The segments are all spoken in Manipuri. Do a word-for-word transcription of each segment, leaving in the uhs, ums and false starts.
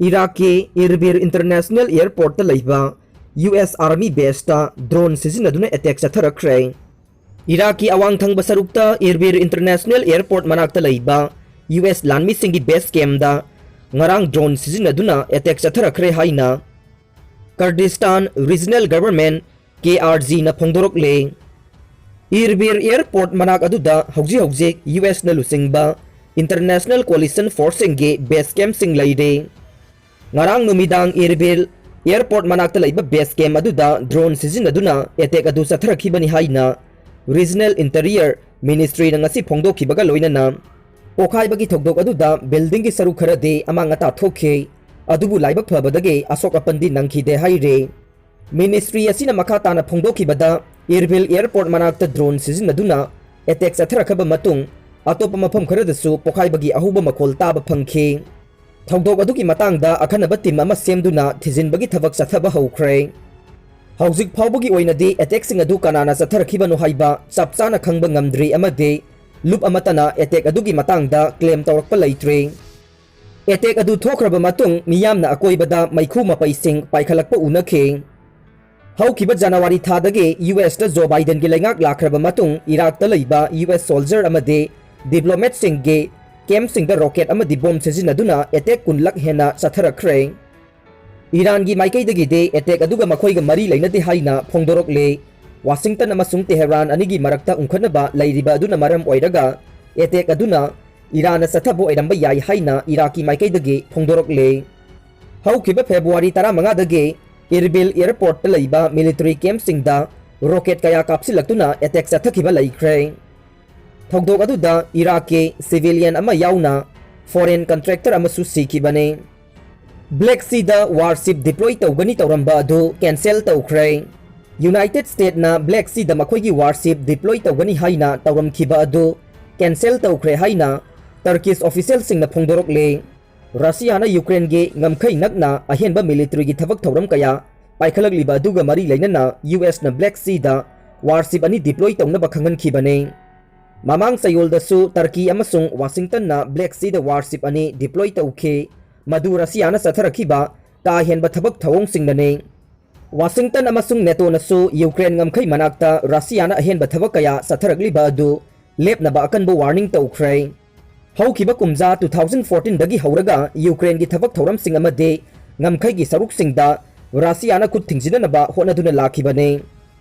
ꯏꯔꯥꯛꯀꯤ ꯏꯔꯕꯤꯔ ꯏꯟꯇꯔꯅꯦꯁꯅꯦꯜ ꯑꯦꯌꯔꯄꯣꯔꯠꯇ ꯂꯩꯕ U S army base drone ꯁꯤꯖꯤꯟꯅꯗꯨꯅ ꯑꯦꯇꯦꯛ ꯆꯠꯊꯔꯛꯈ꯭ꯔꯦ꯫ ꯏꯔꯥꯛꯀꯤ ꯑꯋꯥꯡ ꯊꯪꯕ ꯁꯔꯨꯛꯇ ꯏꯔꯕꯤꯔ ꯏꯟꯇꯔꯅꯦꯁꯅꯦꯜ ꯑꯦꯌꯔꯄꯣꯔꯠ ꯃꯅꯥꯛꯇ ꯂꯩꯕ ꯌꯨ ꯑꯦꯁ ꯂꯥꯟꯃꯤꯁꯤꯡꯒꯤ ꯕꯦꯁ ꯀꯦꯝꯗ ꯉꯔꯥꯡ ꯗ꯭ꯔꯣꯟ ꯁꯤꯖꯤꯟꯅꯗꯨꯅ ꯑꯦꯇꯦꯛ ꯆꯠꯊꯔꯛꯈ꯭ꯔꯦ ꯍꯥꯏꯅ ꯀꯔꯗꯤꯁꯇꯥꯟ ꯔꯤꯖꯅꯦꯜ ꯒꯚꯔꯟꯃꯦꯟꯠ, ꯀꯦ ꯑꯥꯔ ꯖꯤꯅ ꯐꯣꯡꯗꯣꯔꯛꯂꯦ꯫ ꯏꯔꯕꯤꯔ ꯑꯦꯌꯔꯄꯣꯔꯠ ꯃꯅꯥꯛ ꯑꯗꯨꯗ ꯍꯧꯖꯤꯛ ꯍꯧꯖꯤꯛ ꯌꯨ ꯑꯦꯁꯅ ꯂꯨꯆꯤꯡꯕ ꯏꯟꯇꯔꯅꯦꯁꯅꯦꯜ ꯀꯣꯑꯣꯂꯤꯁꯟ ꯐꯣꯔꯁꯁꯤꯡꯒꯤ ꯕꯦꯁ ꯀꯦꯝꯞꯁꯤꯡ ꯂꯩꯔꯦ꯫ ꯉꯔꯥꯡ ꯅꯨꯃꯤꯗꯥꯡ ꯏꯔꯕꯤꯔ ꯑꯦꯌꯔꯄꯣꯔꯠ ꯃꯅꯥꯛꯇ ꯂꯩꯕ ꯕꯦꯁ ꯀꯦꯝꯞ ꯑꯗꯨꯗ ꯗ꯭ꯔꯣꯟ ꯁꯤꯖꯤꯟꯅꯗꯨꯅ ꯑꯦꯇꯦꯛ ꯑꯗꯨ ꯆꯠꯊꯔꯛꯈꯤꯕꯅꯤ ꯍꯥꯏꯅ ꯔꯤꯖꯅꯦꯜ ꯏꯟꯇꯤꯔꯤꯌꯔ ꯃꯤꯅꯤꯁꯇ꯭ꯔꯤꯅ ꯉꯁꯤ ꯐꯣꯡꯗꯣꯛꯈꯤꯕꯒ ꯂꯣꯏꯅꯅ ꯄꯣꯈꯥꯏꯕꯒꯤ ꯊꯧꯗꯣꯛ ꯑꯗꯨꯗ ꯕꯤꯜꯗꯤꯡꯒꯤ ꯁꯔꯨꯛ ꯈꯔꯗꯤ ꯑꯃꯥꯡ ꯑꯇꯥ ꯊꯣꯛꯈꯤ, ꯑꯗꯨꯕꯨ ꯂꯥꯏꯕꯛ ꯐꯕꯗꯒꯤ ꯑꯁꯣꯛ ꯑꯄꯟꯗꯤ ꯅꯪꯈꯤꯗꯦ ꯍꯥꯏꯔꯤ꯫ ꯃꯤꯅꯤꯁꯇ꯭ꯔꯤ ꯑꯁꯤꯅ ꯃꯈꯥ ꯇꯥꯅ ꯐꯣꯡꯗꯣꯛꯈꯤꯕꯗ, ꯏꯔꯕꯤꯜ ꯑꯦꯌꯔꯄꯣꯔꯠ ꯃꯅꯥꯛꯇ ꯗ꯭ꯔꯣꯟ ꯁꯤꯖꯤꯟꯅꯗꯨꯅ ꯑꯦꯇꯦꯛ ꯆꯠꯊꯔꯛꯈ꯭ꯔꯕ ꯃꯇꯨꯡ, ꯑꯇꯣꯞꯄ ꯃꯐꯝ ꯈꯔꯗꯁꯨ ꯄꯣꯈꯥꯏꯕꯒꯤ ꯑꯍꯧꯕ ꯃꯈꯣꯜ ꯇꯥꯕ ꯐꯪꯈꯤ꯫ ꯊꯧꯗꯣꯛ ꯑꯗꯨꯒꯤ ꯃꯇꯥꯡꯗ ꯑꯈꯟꯅꯕ ꯇꯤꯝ ꯑꯃ ꯁꯦꯝꯗꯨꯅ ꯊꯤꯖꯤꯟꯕꯒꯤ ꯊꯕꯛ ꯆꯠꯊꯕ ꯍꯧꯈ꯭ꯔꯦ꯫ ꯍꯧꯖꯤꯛ ꯐꯥꯎꯕꯒꯤ ꯑꯣꯏꯅꯗꯤ ꯑꯦꯇꯦꯛꯁꯤꯡ ꯑꯗꯨ ꯀꯅꯥꯅ ꯆꯠꯊꯔꯛꯈꯤꯕꯅꯣ ꯍꯥꯏꯕ ꯆꯞ ꯆꯥꯅ ꯈꯪꯕ ꯉꯝꯗ꯭ꯔꯤ ꯑꯃꯗꯤ ꯂꯨꯞ ꯑꯃꯠꯇꯅ ꯑꯦꯇꯦꯛ ꯑꯗꯨꯒꯤ ꯃꯇꯥꯡꯗ ꯀ꯭ꯂꯦꯝ ꯇꯧꯔꯛꯄ ꯂꯩꯇ꯭ꯔꯤ꯫ ꯑꯦꯇꯦꯛ ꯑꯗꯨ ꯊꯣꯛꯈ꯭ꯔꯕ ꯃꯇꯨꯡ ꯃꯤꯌꯥꯝꯅ ꯑꯀꯣꯏꯕꯗ ꯃꯩꯈꯨ ꯃꯄꯩꯁꯤꯡ ꯄꯥꯏꯈꯠꯂꯛꯄ ꯎꯅꯈꯤ꯫ ꯍꯧꯈꯤꯕ ꯖꯅꯋꯥꯔꯤ ꯊꯥꯗꯒꯤ ꯌꯨ ꯑꯦꯁꯇ ꯖꯣ ꯕꯥꯏꯗꯦꯟꯒꯤ ꯂꯩꯉꯥꯛ ꯂꯥꯛꯈ꯭ꯔꯕ ꯃꯇꯨꯡ ꯏꯔꯥꯛꯇ ꯂꯩꯕ ꯌꯨ ꯑꯦꯁ ꯁꯣꯜꯖꯔ ꯑꯃꯗꯤ ꯗꯤꯄ꯭ꯂꯣꯃꯦꯠꯁꯤꯡꯒꯤ ꯀꯦꯝꯞꯁꯤꯡꯗ ꯔꯣꯀꯦꯠ ꯑꯃꯗꯤ ꯕꯣꯝ ꯁꯤꯖꯤꯟꯅꯗꯨꯅ ꯑꯦꯇꯦꯛ ꯀꯨꯟ ꯂꯛ ꯍꯦꯟꯅ ꯆꯠꯊꯔꯛꯈ꯭ꯔꯦ꯫ ꯏꯔꯥꯟꯒꯤ ꯃꯥꯏꯀꯩꯗꯒꯤꯗꯤ ꯑꯦꯇꯦꯛ ꯑꯗꯨꯒ ꯃꯈꯣꯏꯒ ꯃꯔꯤ ꯂꯩꯅꯗꯦ ꯍꯥꯏꯅ ꯐꯣꯡꯗꯣꯔꯛꯂꯦ꯫ ꯋꯥꯁꯤꯡꯇꯟ ꯑꯃꯁꯨꯡ ꯇꯦꯍꯔꯥꯟ ꯑꯅꯤꯒꯤ ꯃꯔꯛꯇ ꯎꯪꯈꯠꯅꯕ ꯂꯩꯔꯤꯕ ꯑꯗꯨꯅ ꯃꯔꯝ ꯑꯣꯏꯔꯒ ꯑꯦꯇꯦꯛ ꯑꯗꯨꯅ ꯏꯔꯥꯟꯅ ꯆꯠꯊꯕ ꯑꯣꯏꯔꯝꯕ ꯌꯥꯏ ꯍꯥꯏꯅ ꯏꯔꯥꯛꯀꯤ ꯃꯥꯏꯀꯩꯗꯒꯤ ꯐꯣꯡꯗꯣꯔꯛꯂꯦ꯫ ꯍꯧꯈꯤꯕ ꯐꯦꯕ꯭ꯔꯨꯋꯥꯔꯤ ꯇꯔꯥꯃꯉꯥꯗꯒꯤ ꯏꯔꯕꯤꯜ ꯑꯦꯌꯔꯄꯣꯔꯠꯇ ꯂꯩꯕ ꯃꯤꯂꯤꯇꯔꯤ ꯀꯦꯝꯞꯁꯤꯡꯗ ꯔꯣꯀꯦꯠ ꯀꯌꯥ ꯀꯥꯞꯁꯤꯜꯂꯛꯇꯨꯅ ꯑꯦꯇꯦꯛ ꯆꯠꯊꯈꯤꯕ ꯂꯩꯈ꯭ꯔꯦ꯫ ꯊꯧꯗꯣꯛ ꯑꯗꯨꯗ ꯏꯔꯥꯛꯀꯤ ꯁꯤꯚꯤꯂꯤꯌꯟ ꯑꯃ ꯌꯥꯎꯅ ꯐꯣꯔꯦꯟ ꯀꯟꯇ꯭ꯔꯦꯛꯇꯔ ꯑꯃꯁꯨ ꯁꯤꯈꯤꯕꯅꯤ꯫ ꯕ꯭ꯂꯦꯛ ꯁꯤꯗ ꯋꯥꯔꯁꯤꯞ ꯗꯤꯄ꯭ꯂꯣꯏ ꯇꯧꯒꯅꯤ ꯇꯧꯔꯝꯕ ꯑꯗꯨ ꯀꯦꯟꯁꯦꯜ ꯇꯧꯈ꯭ꯔꯦ꯫ ꯌꯨꯅꯥꯏꯇꯦꯗ ꯁ꯭ꯇꯦꯠꯅ ꯕ꯭ꯂꯦꯛ ꯁꯤꯗ ꯃꯈꯣꯏꯒꯤ ꯋꯥꯔꯁꯤꯞ ꯗꯤꯄ꯭ꯂꯣꯏ ꯇꯧꯒꯅꯤ ꯍꯥꯏꯅ ꯇꯧꯔꯝꯈꯤꯕ ꯑꯗꯨ ꯀꯦꯟꯁꯦꯜ ꯇꯧꯈ꯭ꯔꯦ ꯍꯥꯏꯅ ꯇꯔꯀꯤꯁ ꯑꯣꯐꯤꯁꯤꯌꯦꯜꯁꯤꯡꯅ ꯐꯣꯡꯗꯣꯔꯛꯂꯦ꯫ ꯔꯁꯤꯌꯥꯅ ꯌꯨꯀ꯭ꯔꯦꯟꯒꯤ ꯉꯝꯈꯩ ꯅꯛꯅ ꯑꯍꯦꯟꯕ ꯃꯤꯂꯤꯇꯔꯤꯒꯤ ꯊꯕꯛ ꯊꯧꯔꯝ ꯀꯌꯥ ꯄꯥꯏꯈꯠꯂꯛꯂꯤꯕ ꯑꯗꯨꯒ ꯃꯔꯤ ꯂꯩꯅꯅ ꯌꯨ ꯑꯦꯁꯅ ꯕ꯭ꯂꯦꯛ ꯁꯤꯗ ꯋꯥꯔꯁꯤꯞ ꯑꯅꯤ ꯗꯤꯄ꯭ꯂꯣꯏ ꯇꯧꯅꯕ ꯈꯪꯍꯟꯈꯤꯕꯅꯤ꯫ ꯃꯃꯥꯡ ꯆꯌꯣꯜꯗꯁꯨ ꯇꯔꯀꯤ ꯑꯃꯁꯨꯡ ꯋꯥꯁꯤꯡꯇꯟꯅ ꯕ꯭ꯂꯦꯛ ꯁꯤꯗ ꯋꯥꯔꯁꯤꯞ ꯑꯅꯤ ꯗꯤꯄ꯭ꯂꯣꯏ ꯇꯧꯈꯤ꯫ ꯃꯗꯨ ꯔꯁꯤꯌꯥꯅ ꯆꯠꯊꯔꯛꯈꯤꯕ ꯀꯥ ꯍꯦꯟꯕ ꯊꯕꯛ ꯊꯧꯑꯣꯡꯁꯤꯡꯅꯅꯤ꯫ ꯋꯥꯁꯤꯡꯇꯟ ꯑꯃꯁꯨꯡ ꯅꯦꯇꯣꯅꯁꯨ ꯌꯨꯀ꯭ꯔꯦꯟ ꯉꯝꯈꯩ ꯃꯅꯥꯛꯇ ꯔꯁꯤꯌꯥꯅ ꯑꯍꯦꯟꯕ ꯊꯕꯛ ꯀꯌꯥ ꯆꯠꯊꯔꯛꯂꯤꯕ ꯑꯗꯨ ꯂꯦꯞꯅꯕ ꯑꯀꯟꯕ ꯋꯥꯔꯅꯤꯡ ꯇꯧꯈ꯭ꯔꯦ꯫ ꯍꯧꯈꯤꯕ ꯀꯨꯝꯖꯥ two thousand fourteen ꯗꯒꯤ ꯍꯧꯔꯒ ꯌꯨꯀ꯭ꯔꯦꯟꯒꯤ ꯊꯕꯛ ꯊꯧꯔꯝꯁꯤꯡ ꯑꯃꯗꯤ ꯉꯝꯈꯩꯒꯤ ꯁꯔꯨꯛꯁꯤꯡꯗ ꯔꯁꯤꯌꯥꯅ ꯈꯨꯠ ꯊꯤꯡꯖꯤꯟꯅꯅꯕ ꯍꯣꯠꯅꯗꯨꯅ ꯂꯥꯛꯈꯤꯕꯅꯤ꯫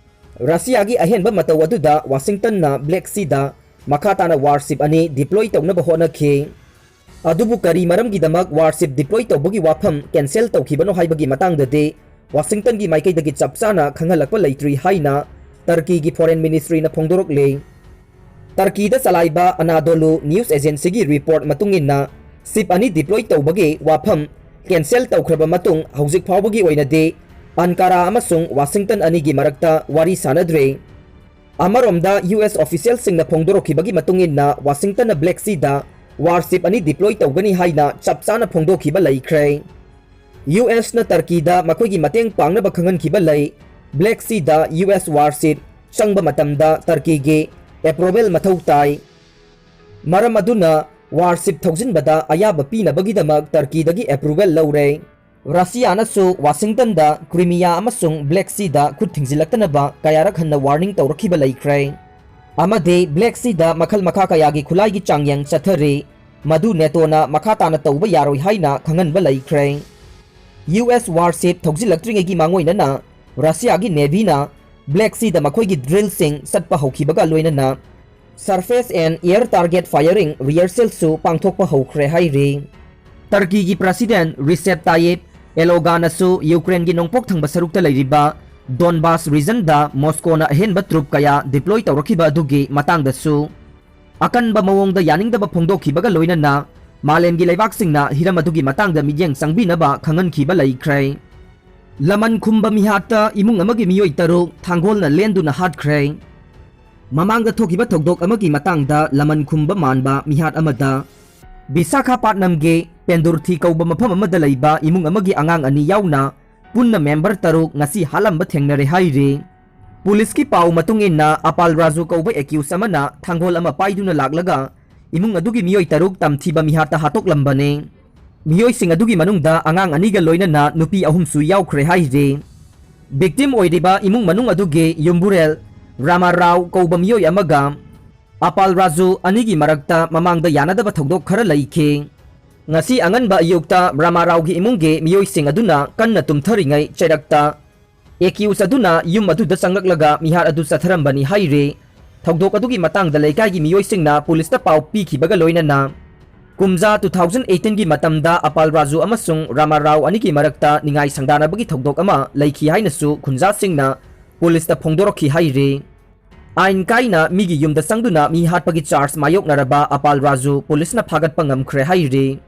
ꯔꯁꯤꯌꯥꯒꯤ ꯑꯍꯦꯟꯕ ꯃꯇꯧ ꯑꯗꯨꯗ ꯋꯥꯁꯤꯡꯇꯟꯅ ꯕ꯭ꯂꯦꯛ ꯁꯤꯗ ꯃꯈꯥ ꯇꯥꯅ ꯋꯥꯔꯁꯤꯞ ꯑꯅꯤ ꯗꯤꯄ꯭ꯂꯣꯏ ꯇꯧꯅꯕ ꯍꯣꯠꯅꯈꯤ꯫ ꯑꯗꯨꯕꯨ ꯀꯔꯤ ꯃꯔꯝꯒꯤꯗꯃꯛ ꯋꯥꯔꯁꯤꯞ ꯗꯤꯄ꯭ꯂꯣꯏ ꯇꯧꯕꯒꯤ ꯋꯥꯐꯝ ꯀꯦꯟꯁꯦꯜ ꯇꯧꯈꯤꯕꯅꯣ ꯍꯥꯏꯕꯒꯤ ꯃꯇꯥꯡꯗꯗꯤ ꯋꯥꯁꯤꯡꯇꯟꯒꯤ ꯃꯥꯏꯀꯩꯗꯒꯤ ꯆꯞ ꯆꯥꯅ ꯈꯪꯍꯜꯂꯛꯄ ꯂꯩꯇ꯭ꯔꯤ ꯍꯥꯏꯅ ꯇꯔꯀꯤꯒꯤ ꯐꯣꯔꯦꯟ ꯃꯤꯅꯤꯁꯇ꯭ꯔꯤꯅ ꯐꯣꯡꯗꯣꯔꯛꯂꯤ꯫ ꯇꯔꯀꯤꯗ ꯆꯂꯥꯏꯕ ꯑꯅꯥꯗꯣꯂꯨ ꯅ꯭ꯌꯨꯁ ꯑꯦꯖꯦꯟꯁꯤꯒꯤ ꯔꯤꯄꯣꯔꯠ ꯃꯇꯨꯡ ꯏꯟꯅ, ꯁꯤꯞ ꯑꯅꯤ ꯗꯤꯄ꯭ꯂꯣꯏ ꯇꯧꯕꯒꯤ ꯋꯥꯐꯝ ꯀꯦꯟꯁꯦꯜ ꯇꯧꯈ꯭ꯔꯕ ꯃꯇꯨꯡ ꯍꯧꯖꯤꯛ ꯐꯥꯎꯕꯒꯤ ꯑꯣꯏꯅꯗꯤ ꯑꯟꯀꯥꯔꯥ ꯑꯃꯁꯨꯡ ꯋꯥꯁꯤꯡꯇꯟ ꯑꯅꯤꯒꯤ ꯃꯔꯛꯇ ꯋꯥꯔꯤ ꯁꯥꯅꯗ꯭ꯔꯤ꯫ ꯑꯃꯔꯣꯝꯗ, ꯌꯨ ꯑꯦꯁ ꯑꯣꯐꯤꯁꯤꯌꯦꯜꯁꯤꯡꯅ ꯐꯣꯡꯗꯣꯔꯛꯈꯤꯕꯒꯤ ꯃꯇꯨꯡ ꯏꯟꯅ ꯋꯥꯁꯤꯡꯇꯟꯅ ꯕ꯭ꯂꯦꯛ ꯁꯤꯗ ꯋꯥꯔꯁꯤꯞ ꯑꯅꯤ ꯗꯤꯄ꯭ꯂꯣꯏ ꯇꯧꯒꯅꯤ ꯍꯥꯏꯅ ꯆꯞ ꯆꯥꯅ ꯐꯣꯡꯗꯣꯛꯈꯤꯕ ꯂꯩꯈ꯭ꯔꯦ꯫ ꯌꯨ ꯑꯦꯁꯅ ꯇꯔꯀꯤꯗ ꯃꯈꯣꯏꯒꯤ ꯃꯇꯦꯡ ꯄꯥꯡꯅꯕ ꯈꯪꯍꯟꯈꯤꯕ ꯂꯩ꯫ ꯕ꯭ꯂꯦꯛ ꯁꯤꯗ ꯌꯨ ꯑꯦꯁ ꯋꯥꯔꯁꯤꯞ ꯆꯪꯕ ꯃꯇꯝꯗ ꯇꯔꯀꯤꯒꯤ ꯑꯦꯄ꯭ꯔꯨꯚꯦꯜ ꯃꯊꯧ ꯇꯥꯏ꯫ ꯃꯔꯝ ꯑꯗꯨꯅ ꯋꯥꯔꯁꯤꯞ ꯊꯧꯖꯤꯟꯕꯗ ꯑꯌꯥꯕ ꯄꯤꯅꯕꯒꯤꯗꯃꯛ ꯇꯔꯀꯤꯗꯒꯤ ꯑꯦꯄ꯭ꯔꯨꯚꯦꯜ ꯂꯧꯔꯦ꯫ ꯔꯁꯤꯌꯥꯅꯁꯨ ꯋꯥꯁꯤꯡꯇꯟꯗ ꯀ꯭ꯔꯤꯃꯤꯌꯥ ꯑꯃꯁꯨꯡ ꯕ꯭ꯂꯦꯛ ꯁꯤꯗ ꯈꯨꯠ ꯊꯤꯡꯖꯤꯜꯂꯛꯇꯅꯕ ꯀꯌꯥꯔꯛ ꯍꯟꯅ ꯋꯥꯔꯅꯤꯡ ꯇꯧꯔꯛꯈꯤꯕ ꯂꯩꯈ꯭ꯔꯦ꯫ ꯑꯃꯗꯤ ꯕ꯭ꯂꯦꯛ ꯁꯤꯗ ꯃꯈꯜ ꯃꯈꯥ ꯀꯌꯥꯒꯤ ꯈꯨꯠꯂꯥꯏꯒꯤ ꯆꯥꯡꯌꯦꯡ ꯆꯠꯊꯔꯤ, ꯃꯗꯨ ꯅꯦꯇꯣꯅ ꯃꯈꯥ ꯇꯥꯅ ꯇꯧꯕ ꯌꯥꯔꯣꯏ ꯍꯥꯏꯅ ꯈꯪꯍꯟꯕ ꯂꯩꯈ꯭ꯔꯦ꯫ ꯌꯨ ꯑꯦꯁ ꯋꯥꯔꯁꯤꯞ ꯊꯧꯖꯤꯜꯂꯛꯇ꯭ꯔꯤꯉꯩꯒꯤ ꯃꯥꯡꯑꯣꯏꯅꯅ ꯔꯁꯤꯌꯥꯒꯤ ꯅꯦꯚꯤꯅ ꯕ꯭ꯂꯦꯛ ꯁꯤꯗ ꯃꯈꯣꯏꯒꯤ ꯗ꯭ꯔꯤꯜꯁꯤꯡ ꯆꯠꯄ ꯍꯧꯈꯤꯕꯒ ꯂꯣꯏꯅꯅ surface and air target firing rehearsalꯁꯨ ꯄꯥꯡꯊꯣꯛꯄ ꯍꯧꯈ꯭ꯔꯦ ꯍꯥꯏꯔꯤ꯫ ꯇꯔꯀꯤꯒꯤ ꯄ꯭ꯔꯁꯤꯗꯦꯟ ꯔꯤꯁꯦꯞ ꯇꯥꯌꯤꯞ ꯑꯦꯂꯣꯒꯥꯅꯁꯨ ꯌꯨꯀ꯭ꯔꯦꯟꯒꯤ ꯅꯣꯡꯄꯣꯛ ꯊꯪꯕ ꯁꯔꯨꯛꯇ ꯂꯩꯔꯤꯕ ꯗꯣꯟꯕꯥꯁ ꯔꯤꯖꯟꯗ ꯃꯣꯁꯀꯣꯅ ꯑꯍꯦꯟꯕ ꯇ꯭ꯔꯨꯞ ꯀꯌꯥ ꯗꯤꯄ꯭ꯂꯣꯏ ꯇꯧꯔꯛꯈꯤꯕ ꯑꯗꯨꯒꯤ ꯃꯇꯥꯡꯗꯁꯨ ꯑꯀꯟꯕ ꯃꯑꯣꯡꯗ ꯌꯥꯅꯤꯡꯗꯕ ꯐꯣꯡꯗꯣꯛꯈꯤꯕꯒ ꯂꯣꯏꯅꯅ ꯃꯥꯂꯦꯝꯒꯤ ꯂꯩꯕꯥꯛꯁꯤꯡꯅ ꯍꯤꯔꯝ ꯑꯗꯨꯒꯤ ꯃꯇꯥꯡꯗ ꯃꯤꯠꯌꯦꯡ ꯆꯪꯕꯤꯅꯕ ꯈꯪꯍꯟꯈꯤꯕ ꯂꯩꯈ꯭ꯔꯦ꯫ ꯂꯃꯟ ꯈꯨꯝꯕ ꯃꯤꯍꯥꯠꯇ ꯏꯃꯨꯡ ꯑꯃꯒꯤ ꯃꯤꯑꯣꯏ ꯇꯔꯨꯛ ꯊꯥꯡꯒꯣꯜꯅ ꯂꯦꯟꯗꯨꯅ ꯍꯥꯠꯈ꯭ꯔꯦ꯫ ꯃꯃꯥꯡꯗ ꯊꯣꯛꯈꯤꯕ ꯊꯧꯗꯣꯛ ꯑꯃꯒꯤ ꯃꯇꯥꯡꯗ ꯂꯃꯟ ꯈꯨꯝꯕ ꯃꯥꯟꯕ ꯃꯤꯍꯥꯠ ꯑꯃꯗ ꯕꯤꯁꯥꯈꯥꯄꯥꯠꯅꯝꯒꯤ ꯄꯦꯟꯗꯨꯔꯊꯤ ꯀꯧꯕ ꯃꯐꯝ ꯑꯃꯗ ꯂꯩꯕ ꯏꯃꯨꯡ ꯑꯃꯒꯤ ꯑꯉꯥꯡ ꯑꯅꯤ ꯌꯥꯎꯅ ꯄꯨꯟꯅ ꯃꯦꯝꯕꯔ ꯇꯔꯨꯛ ꯉꯁꯤ ꯍꯥꯠꯂꯝꯕ ꯊꯦꯡꯅꯔꯦ ꯍꯥꯏꯔꯤ꯫ ꯄꯨꯂꯤꯁꯀꯤ ꯄꯥꯎ ꯃꯇꯨꯡ ꯏꯟꯅ, ꯑꯄꯥꯜ ꯔꯥꯖꯨ ꯀꯧꯕ ꯑꯦꯀ꯭ꯌꯨꯁ ꯑꯃꯅ ꯊꯥꯡꯒꯣꯜ ꯑꯃ ꯄꯥꯏꯗꯨꯅ ꯂꯥꯛꯂꯒ ꯏꯃꯨꯡ ꯑꯗꯨꯒꯤ ꯃꯤꯑꯣꯏ ꯇꯔꯨꯛ ꯇꯝꯊꯤꯕ ꯃꯤꯍꯥꯠꯇ ꯍꯥꯠꯇꯣꯛꯂꯝꯕꯅꯤ꯫ ꯃꯤꯑꯣꯏꯁꯤꯡ ꯑꯗꯨꯒꯤ ꯃꯅꯨꯡꯗ ꯑꯉꯥꯡ ꯑꯅꯤꯒ ꯂꯣꯏꯅꯅ ꯅꯨꯄꯤ ꯑꯍꯨꯝꯁꯨ ꯌꯥꯎꯈ꯭ꯔꯦ ꯍꯥꯏꯔꯤ꯫ Victim ꯑꯣꯏꯔꯤꯕ ꯏꯃꯨꯡ ꯃꯅꯨꯡ ꯑꯗꯨꯒꯤ ꯌꯨꯝꯕꯨꯔꯦꯜ ꯔꯥꯃꯥꯔꯥꯎ ꯀꯧꯕ ꯃꯤꯑꯣꯏ ꯑꯃꯒ ꯑꯄꯥꯜ ꯔꯥꯖꯨ ꯑꯅꯤꯒꯤ ꯃꯔꯛꯇ ꯃꯃꯥꯡꯗ ꯌꯥꯅꯗꯕ ꯊꯧꯗꯣꯛ ꯈꯔ ꯂꯩꯈꯤ꯫ ꯉꯁꯤ ꯑꯉꯟꯕ ꯑꯌꯨꯛꯇ ꯔꯥꯃꯥꯔꯥꯎꯒꯤ ꯏꯃꯨꯡꯒꯤ ꯃꯤꯑꯣꯏꯁꯤꯡ ꯑꯗꯨꯅ ꯀꯟꯅ ꯇꯨꯝꯊꯔꯤꯉꯩ ꯆꯩꯔꯛꯇ accused ꯑꯗꯨꯅ ꯌꯨꯝ ꯑꯗꯨꯗ ꯆꯪꯂꯛꯂꯒ ꯃꯤꯍꯥꯠ ꯑꯗꯨ ꯆꯠꯊꯔꯝꯕꯅꯤ ꯍꯥꯏꯔꯤ꯫ ꯊꯧꯗꯣꯛ ꯑꯗꯨꯒꯤ ꯃꯇꯥꯡꯗ ꯂꯩꯀꯥꯏꯒꯤ ꯃꯤꯑꯣꯏꯁꯤꯡꯅ ꯄꯨꯂꯤꯁꯇ ꯄꯥꯎ ꯄꯤꯈꯤꯕꯒ ꯂꯣꯏꯅꯅ ꯀꯨꯝꯖꯥ two thousand eighteenꯒꯤ ꯃꯇꯝꯗ ꯑꯄꯥꯜ ꯔꯥꯖꯨ ꯑꯃꯁꯨꯡ ꯔꯥꯃꯥꯔꯥꯎ ꯑꯅꯤꯒꯤ ꯃꯔꯛꯇ ꯅꯤꯡꯉꯥꯏ ꯁꯪꯗꯥꯅꯕꯒꯤ ꯊꯧꯗꯣꯛ ꯑꯃ ꯂꯩꯈꯤ ꯍꯥꯏꯅꯁꯨ ꯈꯨꯟꯖꯥꯁꯤꯡꯅ ꯄꯨꯂꯤꯁꯇ ꯐꯣꯡꯗꯣꯔꯛꯈꯤ ꯍꯥꯏꯔꯤ꯫ ꯑꯥꯏꯟ ꯀꯥꯏꯅ ꯃꯤꯒꯤ ꯌꯨꯝꯗ ꯆꯪꯗꯨꯅ ꯃꯤ ꯍꯥꯠꯄꯒꯤ ꯆꯥꯔꯖ ꯃꯥꯌꯣꯛꯅꯔꯕ ꯑꯄꯥꯜ ꯔꯥꯖꯨ ꯄꯨꯂꯤꯁꯅ ꯐꯥꯒꯠꯄ ꯉꯝꯈ꯭ꯔꯦ ꯍꯥꯏꯔꯤ꯫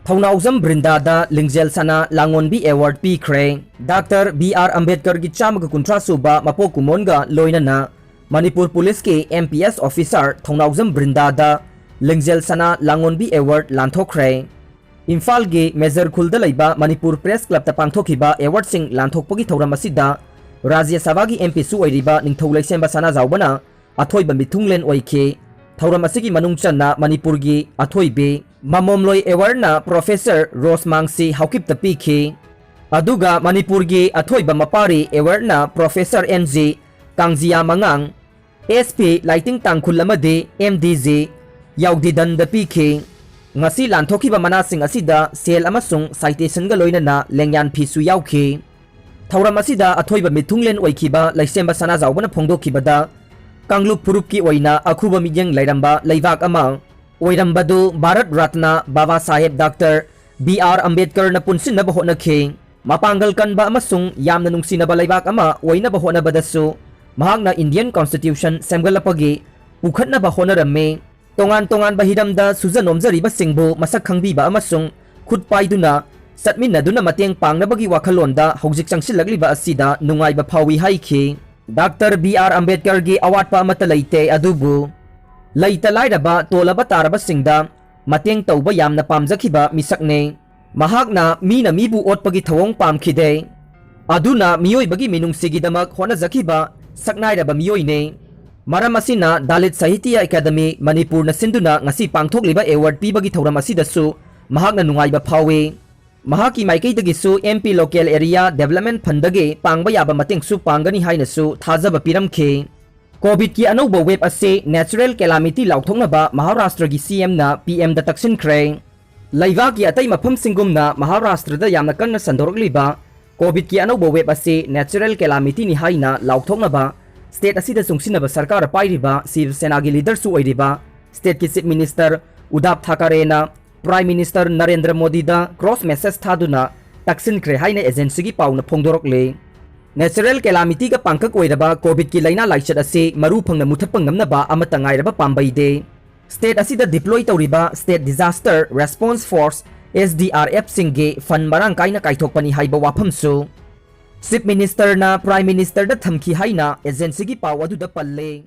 ꯊꯧꯅꯥꯎꯖꯝ ꯕ꯭ꯔꯤꯟꯗꯥꯗ ꯂꯤꯡꯖꯦꯜ ꯁꯅꯥ ꯂꯥꯡꯉꯣꯟꯕꯤ ꯑꯦꯋꯥꯔꯗ ꯄꯤꯈ꯭ꯔꯦ꯫ ꯗꯥꯛꯇꯔ ꯕꯤ ꯑꯥꯔ ꯑꯝꯕꯦꯗꯀꯔꯒꯤ ꯆꯥꯝꯃꯒ ꯀꯨꯟꯊ꯭ꯔꯥ ꯁꯨꯕ ꯃꯄꯣꯛ ꯀꯨꯝꯑꯣꯟꯒ ꯂꯣꯏꯅꯅ ꯃꯅꯤꯄꯨꯔ ꯄꯨꯂꯤꯁꯀꯤ ꯑꯦꯝ ꯄꯤ ꯑꯦꯁ ꯑꯣꯐꯤꯁꯥꯔ ꯊꯧꯅꯥꯎꯖꯝ ꯕ꯭ꯔꯤꯟꯗꯥꯗ ꯂꯤꯡꯖꯦꯜ ꯁꯅꯥ ꯂꯥꯡꯉꯣꯟꯕꯤ ꯑꯦꯋꯥꯔꯗ ꯂꯥꯟꯊꯣꯛꯈ꯭ꯔꯦ꯫ ꯏꯝꯐꯥꯜꯒꯤ ꯃꯦꯖꯔ ꯈꯨꯜꯗ ꯂꯩꯕ ꯃꯅꯤꯄꯨꯔ ꯄ꯭ꯔꯦꯁ ꯀ꯭ꯂꯕꯇ ꯄꯥꯡꯊꯣꯛꯈꯤꯕ ꯑꯦꯋꯥꯔꯗꯁꯤꯡ ꯂꯥꯟꯊꯣꯛꯄꯒꯤ ꯊꯧꯔꯝ ꯑꯁꯤꯗ ꯔꯥꯖ꯭ꯌ ꯁꯚꯥꯒꯤ ꯑꯦꯝ ꯄꯤꯁꯨ ꯑꯣꯏꯔꯤꯕ ꯅꯤꯡꯊꯧ ꯂꯩꯁꯦꯝꯕ ꯁꯅꯥꯖꯥꯎꯕꯅ ꯑꯊꯣꯏꯕ ꯃꯤꯊꯨꯡꯂꯦꯟ ꯑꯣꯏꯈꯤ꯫ ꯊꯧꯔꯝ ꯑꯁꯤꯒꯤ ꯃꯅꯨꯡ ꯆꯟꯅ ꯃꯅꯤꯄꯨꯔꯒꯤ ꯑꯊꯣꯏꯕꯤ ꯃꯃꯣꯝꯂꯣꯏ ꯑꯦꯋꯥꯔꯗꯅ ꯄ꯭ꯔꯣꯐꯦꯁꯔ ꯔꯣꯁ ꯃꯥꯡꯁꯤ ꯍꯥꯎꯀꯤꯞꯇ ꯄꯤꯈꯤ꯫ ꯑꯗꯨꯒ ꯃꯅꯤꯄꯨꯔꯒꯤ ꯑꯊꯣꯏꯕ ꯃꯄꯥꯔꯤ ꯑꯦꯋꯥꯔꯗꯅ ꯄ꯭ꯔꯣꯐꯦꯁꯔ ꯑꯦꯟ ꯖꯤ ꯀꯥꯡꯖꯤꯌꯥ ꯃꯉꯥꯡ, ꯑꯦꯁ ꯄꯤ ꯂꯥꯏꯇꯤꯡ ꯇꯥꯡꯈꯨꯜ ꯑꯃꯗꯤ ꯑꯦꯝ ꯗꯤ ꯖꯤ ꯌꯥꯎꯗꯤꯗꯟꯗ ꯄꯤꯈꯤ꯫ ꯉꯁꯤ ꯂꯥꯟꯊꯣꯛꯈꯤꯕ ꯃꯅꯥꯁꯤꯡ ꯑꯁꯤꯗ ꯁꯦꯜ ꯑꯃꯁꯨꯡ ꯁꯥꯏꯇꯦꯁꯟꯒ ꯂꯣꯏꯅꯅ ꯂꯦꯡꯌꯥꯟ ꯐꯤꯁꯨ ꯌꯥꯎꯈꯤ꯫ ꯊꯧꯔꯝ ꯑꯁꯤꯗ ꯑꯊꯣꯏꯕ ꯃꯤꯊꯨꯡꯂꯦꯟ ꯑꯣꯏꯈꯤꯕ ꯂꯩꯁꯦꯝꯕ ꯁꯅꯥꯖꯥꯎꯕꯅ ꯐꯣꯡꯗꯣꯛꯈꯤꯕꯗ, ꯀꯥꯡꯂꯨꯞ ꯐꯨꯔꯨꯞꯀꯤ ꯑꯣꯏꯅ ꯑꯈꯨꯕ ꯃꯤꯠꯌꯦꯡ ꯂꯩꯔꯝꯕ ꯂꯩꯕꯥꯛ ꯑꯃ ꯑꯣꯏꯔꯝꯕꯗꯨ ꯚꯥꯔꯠ ꯔꯠꯅ ꯕꯥꯕꯥ ꯁꯥꯍꯦꯕ ꯗꯥꯛꯇꯔ ꯕꯤ ꯑꯥꯔ ꯑꯝꯕꯦꯗꯀꯔꯅ ꯄꯨꯟꯁꯤꯟꯅꯕ ꯍꯣꯠꯅꯈꯤ꯫ ꯃꯄꯥꯡꯒꯜ ꯀꯟꯕ ꯑꯃꯁꯨꯡ ꯌꯥꯝꯅ ꯅꯨꯡꯁꯤꯅꯕ ꯂꯩꯕꯥꯛ ꯑꯃ ꯑꯣꯏꯅꯕ ꯍꯣꯠꯅꯕꯗꯁꯨ ꯃꯍꯥꯛꯅ ꯏꯟꯗꯤꯌꯟ ꯀꯣꯟꯁꯇꯤꯇ꯭ꯌꯨꯁꯟ ꯁꯦꯝꯒꯠꯂꯛꯄꯒꯤ ꯄꯨꯈꯠꯅꯕ ꯍꯣꯠꯅꯔꯝꯃꯤ꯫ ꯇꯣꯉꯥꯟ ꯇꯣꯉꯥꯟꯕ ꯍꯤꯔꯝꯗ ꯁꯨꯖ ꯅꯣꯝꯖꯔꯤꯕꯁꯤꯡꯕꯨ ꯃꯁꯛ ꯈꯪꯕꯤꯕ ꯑꯃꯁꯨꯡ ꯈꯨꯠ ꯄꯥꯏꯗꯨꯅ ꯆꯠꯃꯤꯟꯅꯗꯨꯅ ꯃꯇꯦꯡ ꯄꯥꯡꯅꯕꯒꯤ ꯋꯥꯈꯜꯂꯣꯟꯗ ꯍꯧꯖꯤꯛ ꯆꯪꯁꯤꯜꯂꯛꯂꯤꯕ ꯑꯁꯤꯗ ꯅꯨꯡꯉꯥꯏꯕ ꯐꯥꯎꯏ ꯍꯥꯏꯈꯤ꯫ ꯗꯥꯛꯇꯔ ꯕꯤ ꯑꯥꯔ ꯑꯝꯕꯦꯗꯀꯔꯒꯤ ꯑꯋꯥꯠꯄ ꯑꯃꯠꯇ ꯂꯩꯇꯦ, ꯑꯗꯨꯕꯨ ꯂꯩꯇ ꯂꯥꯏꯔꯕ, ꯇꯣꯜꯂꯕ ꯇꯥꯔꯕꯁꯤꯡꯗ ꯃꯇꯦꯡ ꯇꯧꯕ ꯌꯥꯝꯅ ꯄꯥꯝꯖꯈꯤꯕ ꯃꯤꯁꯛꯅꯤ꯫ ꯃꯍꯥꯛꯅ ꯃꯤꯅ ꯃꯤꯕꯨ ꯑꯣꯠꯄꯒꯤ ꯊꯧꯑꯣꯡ ꯄꯥꯝꯈꯤꯗꯦ꯫ ꯑꯗꯨꯅ ꯃꯤꯑꯣꯏꯕꯒꯤ ꯃꯤꯅꯨꯡꯁꯤꯒꯤꯗꯃꯛ ꯍꯣꯠꯅꯖꯈꯤꯕ ꯁꯛꯅꯥꯏꯔꯕ ꯃꯤꯑꯣꯏꯅꯤ꯫ ꯃꯔꯝ ꯑꯁꯤꯅ ꯗꯥꯂꯤꯠ ꯁꯥꯍꯤꯇ꯭ꯌ ꯑꯦꯀꯥꯗꯃꯤ ꯃꯅꯤꯄꯨꯔꯅ ꯁꯤꯟꯗꯨꯅ ꯉꯁꯤ ꯄꯥꯡꯊꯣꯛꯂꯤꯕ ꯑꯦꯋꯥꯔꯗ ꯄꯤꯕꯒꯤ ꯊꯧꯔꯝ ꯑꯁꯤꯗꯁꯨ ꯃꯍꯥꯛꯅ ꯅꯨꯡꯉꯥꯏꯕ ꯐꯥꯎꯏ꯫ ꯃꯍꯥꯛꯀꯤ ꯃꯥꯏꯀꯩꯗꯒꯤꯁꯨ M P Local Area Development Fundꯗꯒꯤ ꯄꯥꯡꯕ ꯌꯥꯕ ꯃꯇꯦꯡꯁꯨ ꯄꯥꯡꯒꯅꯤ ꯍꯥꯏꯅꯁꯨ ꯊꯥꯖꯕ ꯄꯤꯔꯝꯈꯤ꯫ COVID-ꯀꯤ ꯑꯅꯧꯕ wave ꯑꯁꯤ natural calamity ꯂꯥꯎꯊꯣꯛꯅꯕ ꯃꯍꯥꯔꯥꯁꯇ꯭ꯔꯒꯤ C Mꯅ P Mꯗ ꯇꯛꯁꯤꯟꯈ꯭ꯔꯦ꯫ ꯂꯩꯕꯥꯛꯀꯤ ꯑꯇꯩ ꯃꯐꯝꯁꯤꯡꯒꯨꯝꯅ ꯃꯍꯥꯔꯥꯁꯇ꯭ꯔꯗ ꯌꯥꯝꯅ ꯀꯟꯅ ꯁꯟꯗꯣꯔꯛꯂꯤꯕ COVID-ꯀꯤ ꯑꯅꯧꯕ wave ꯑꯁꯤ natural calamityꯅꯤ ꯍꯥꯏꯅ ꯂꯥꯎꯊꯣꯛꯅꯕ state ꯑꯁꯤꯗ ꯆꯨꯡꯁꯤꯟꯅꯕ ꯁꯔꯀꯥꯔ ꯄꯥꯏꯔꯤꯕ ꯁꯤꯕ ꯁꯦꯅꯥꯒꯤ leaderꯁꯨ ꯑꯣꯏꯔꯤꯕ stateꯀꯤ Chief Minister ꯎꯗꯥꯞ ꯊꯥꯀꯔꯦꯅ Prime Minister Narendra ꯃꯣꯗꯤꯗ cross message ꯊꯥꯗꯨꯅ ꯇꯛꯁꯤꯟꯈ꯭ꯔꯦ ꯍꯥꯏꯅ agencyꯒꯤ ꯄꯥꯎꯅ ꯐꯣꯡꯗꯣꯔꯛꯂꯤ꯫ Natural calamityꯒ ꯄꯥꯡꯀꯛ ꯑꯣꯏꯔꯕ COVID-ꯀꯤ ꯂꯥꯏꯅꯥ ꯂꯥꯏꯆꯠ ꯑꯁꯤ ꯃꯔꯨ ꯐꯪꯅ ꯃꯨꯊꯠꯄ ꯉꯝꯅꯕ ꯑꯃꯠꯇ ꯉꯥꯏꯔꯕ ꯄꯥꯝꯕꯩꯗꯤ state ꯑꯁꯤꯗ deploy ꯇꯧꯔꯤꯕ State Disaster Response Force, S D R Fꯁꯤꯡꯒꯤ fund ꯃꯔꯥꯡ ꯀꯥꯏꯅ ꯀꯥꯏꯊꯣꯛꯄꯅꯤ ꯍꯥꯏꯕ ꯋꯥꯐꯝꯁꯨ Chief Ministerꯅ Prime Ministerꯗ ꯊꯝꯈꯤ ꯍꯥꯏꯅ agencyꯒꯤ ꯄꯥꯎ ꯑꯗꯨꯗ ꯄꯜꯂꯤ꯫